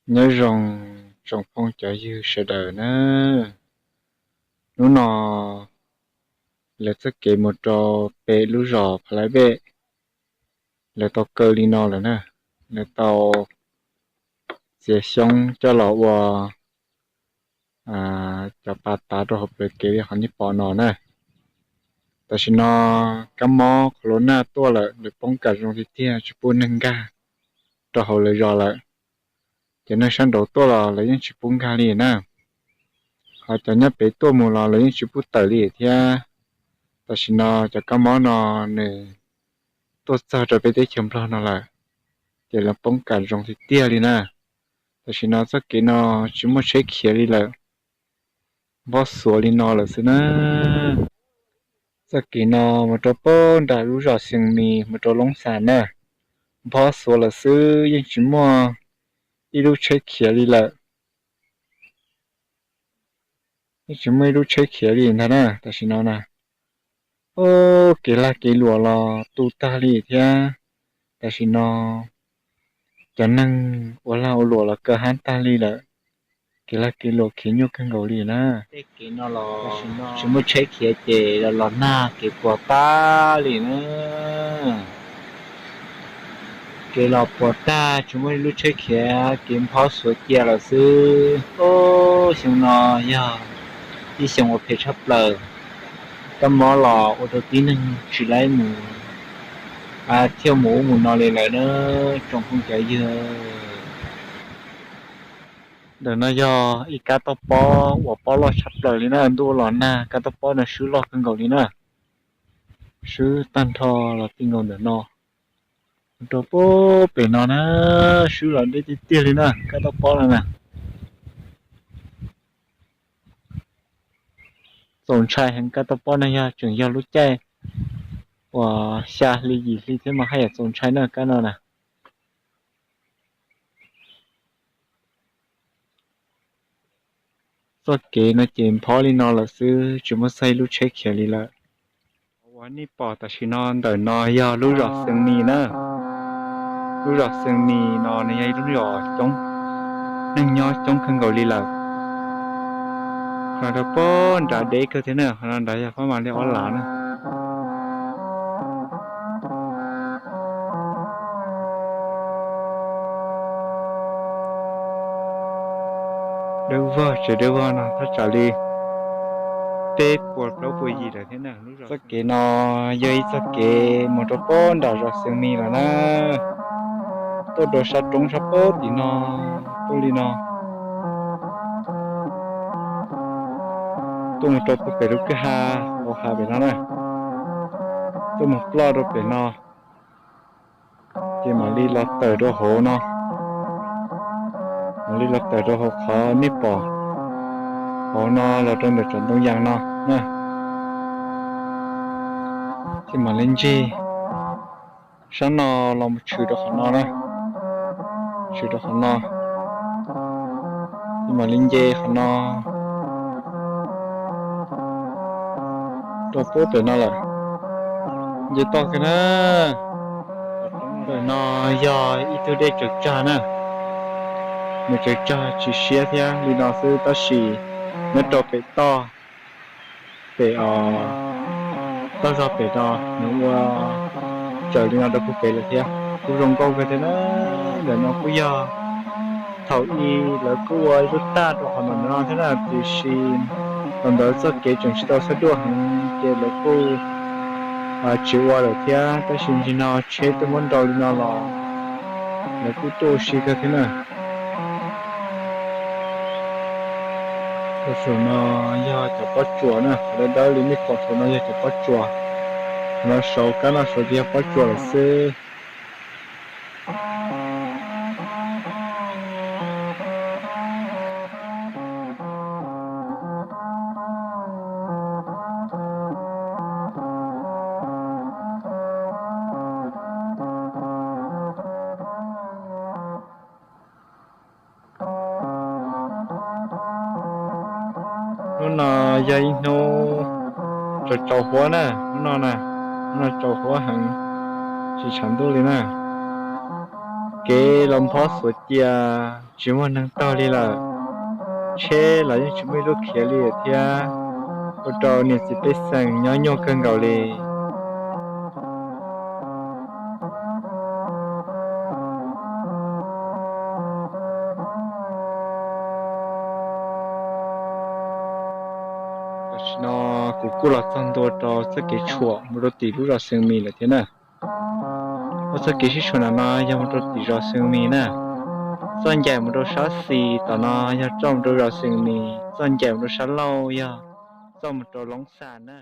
Nyob zoo tsoom phooj cov ywg sawv daws na. Hnub no lawv txoj kev mus rau pem lub zos Pha Lab Vej, lawv tau kaw li no lawm na. Lawv tau txiav xyoob coj los ua cov pas tav rau hauv plawv kev li qhov nej pom no na. Tam sim no kab mob qhov lus nag tuaj lawm, lawv poob kam zoo tiag tiag tsis pub neeg nkag rau hauv lawv zos lawm. Cov neeg sab nraud tuaj los lawv yeej tsis pub nkag li na. Ho cov nyob pem tuaj mus los lawv yeej tsis pub tawm li thiab. Tam sim no cov kab mob no nws tuaj txog rau peb teb chaws Nplog no lawm, ces lawv poob kam zoo tiag tiag li na. Tam sim no txoj kev no tsis muaj tsheb khiav li lawm, nphob xuav li no lawm xwb na. Txoj kev no mus rau pem nram lub zos Xees Mis mus rau Loob Xas na, nphob xuav lawm xwb, yeej tsis muaj ib lub tsheb khiav li lawm. Yeej tsis muaj ib lub tsheb khiav li ntag na tam sim no na. Ub, kev lag kev luam los tu tag li thiab. Tam sim no cov neeg ua lag ua luam los kawg hab tag li lawm. Kev lag kev luam khiav nyuaj kawg nkaus li na. Tej kev no los tsis muaj tsheb khiav ces los nag kev puas tag li na. Kev los puas tag tsis muaj ib lub tsheb khiav, kev nphob xuav cia lawm xwb. Ub, xyoo no yog ib xyoo uas phem tshaj plaws. Kab mob los ua rau tib neeg tsis laib mus, thiaj mus ub mus no li lawm na tsoom phooj cov ywg. Ntawm no yog ib kab toj pob uas pob loj tshaj plaws li na, ntuj los nag kab toj pob no swb loj kawg nkaus li na. Swb tag nrho los ti nkaus ntawm no, rau pem no na, swb los deb tiag tiag li na kab toj pob no na. Txaus ntshai heev kab toj pob no yog tseem yog lub caij uas xya hli yim hli thiab mas haj yam txaus ntshai na kab no na. Txoj kev no ces nphob li no lawm xwb, tsis muaj txog ib lub tsheb khiav li lawm. Uas nej pom tam sim no ntawm no yog lub zos Xees Mis na. Lub zos Xees Mis no nws yog ib lub zos coob, neeg nyob coob kawg nkaus li lawm. Qhov no rau pem nrad deb kawg thiab na, qhov no nrad yog Fab Mam Li Ob Lav na. Dawb vog, tsev dawb vog no thaj tsam li peb puas plaub puas yim lawm thiab na. Txoj kev no yog ib txoj kev mus rau pem nram zos Xees Mis lawm na. Tuaj rau sab roob sab pem tim no, tuaj li no, tuaj mus rau puag pem lub kwj ha, hauv hav pem no na, tuaj mus ploj rau pem no, ces mam li los tawm rau hauv no, mam li los tawm rau hauv qhov nej pom hauv no los rau ntawm tsob ntoo yas no na. Ces mam li ncig sab no los mus tshwm rau qhov no na, tshwm rau qhov no, ces mam li nce qhov no rau pem no lawm. Nce toj kawg na. Ntawm no yog ib tug dej tsaws tsag na, nws tsaws tsag tsis siab thiab li no xwb tab sis nyob rau pem toj, pem toj zog pem no nws ua tsaws li no rau puag pem lawm thiab. Kuj zoo nkauj kawg thiab na. Ntawm no kuj yog thaum ub lawv kuj ua ib lub tag rau qhov ntawm no thiab na, tiam sis thaum ntawd txoj kev tseem tsis tau xub duaj heev ces lawv kuj tsis ua lawm thiab. Tab sis nim no tsheb tuaj muab nrau li no los lawv kuj tuaj ua si kawg thiab na. Saum no yog cov pob tsuas na, qhov dawb dawb li nej pom saum no yog cov pob tsuas. Qhov no saud, kab no saud ces yog pob tsuas lawm xwb. Hnub no yog ib hnub tsaus tsaus huab na, hnub no na, hnub no tsaus huab heev, tsis tshav ntuj li na. kev los nphob xuav cia, tsis muaj neeg taug li lawm. Tsheb los yeej tsis muaj ib lub khiav li thiab, ua rau niam txiv pej xeem nyob nyuaj kawg nkaus li. Tam sim no kuv kuj los txog ntua rau txoj kev tshuam mus rau tim lub zos Xeev Mis lawm thiab na. Ua txoj kev sib tshuam no yog mus rau tim zos Xeev Mis na. Txoj ncaim mus rau sab xis tom no yog txoj mus rau zos Xeev Mis, txoj ncaim mus rau sab laug yog txoj mus rau Loob Xas na.